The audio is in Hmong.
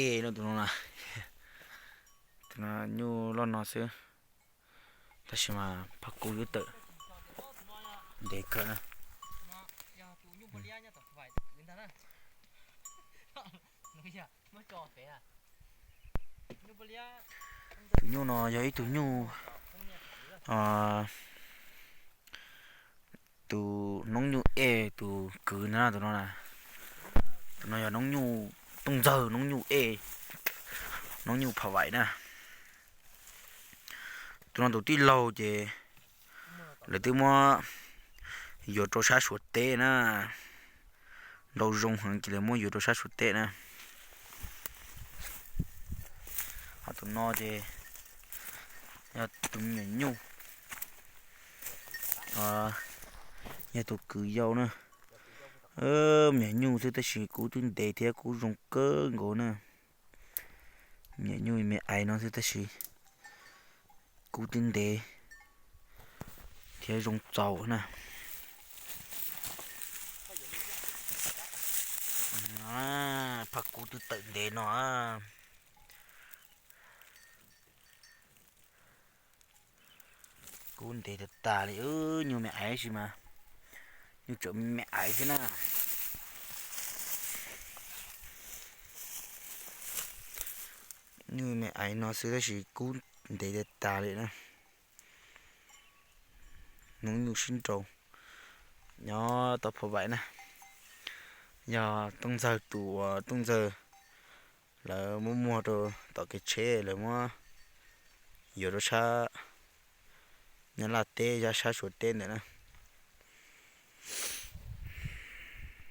ej no, tus no na. Tus no nyuj loj no xwb, tab sis mas phaj kub twb tawm ntev kawg na. Tus nyuj no yog ib tug nyuj, tus noob nyuj ej tus kwv ntag, tus no na. Tus no yog noob nyuj tooj ntxawg, noob nyuj ej, noob nyuj phaj vaim na. Tus no tus tij laug ces lawv twb muab yuav rau sab Suav teb na. Nrau zoo heev ces lawv muab yuav rau sab Suav teb na. Ho tus no ces yog tus me nyuam nyuj, yog tus kwv yau na. Me nyuam nyuj xwb tab sis kub twb ntev thiab kub zoo kawg nkaus na. Me nyuam nyuj me aiv no xwb tab sis kub twb ntev thiab zoo txaus na. Phaj kub twb tawm ntev no. Kub ntev tas tas li, nyuj me aiv tab sis mas, nyuj tseem me aiv xwb na. Nyuj me aiv no xwb tab sis kub ntev tas tas li na. Noob nyuj sib nrau nyob tom phaj vaim na. Yog tooj ntxawg tus uas tooj ntxawg lawv muab muag rau tom kev tsheb, lawv muab yuav rau sab Nyab Laj teb, sab Suav teb ntawd na.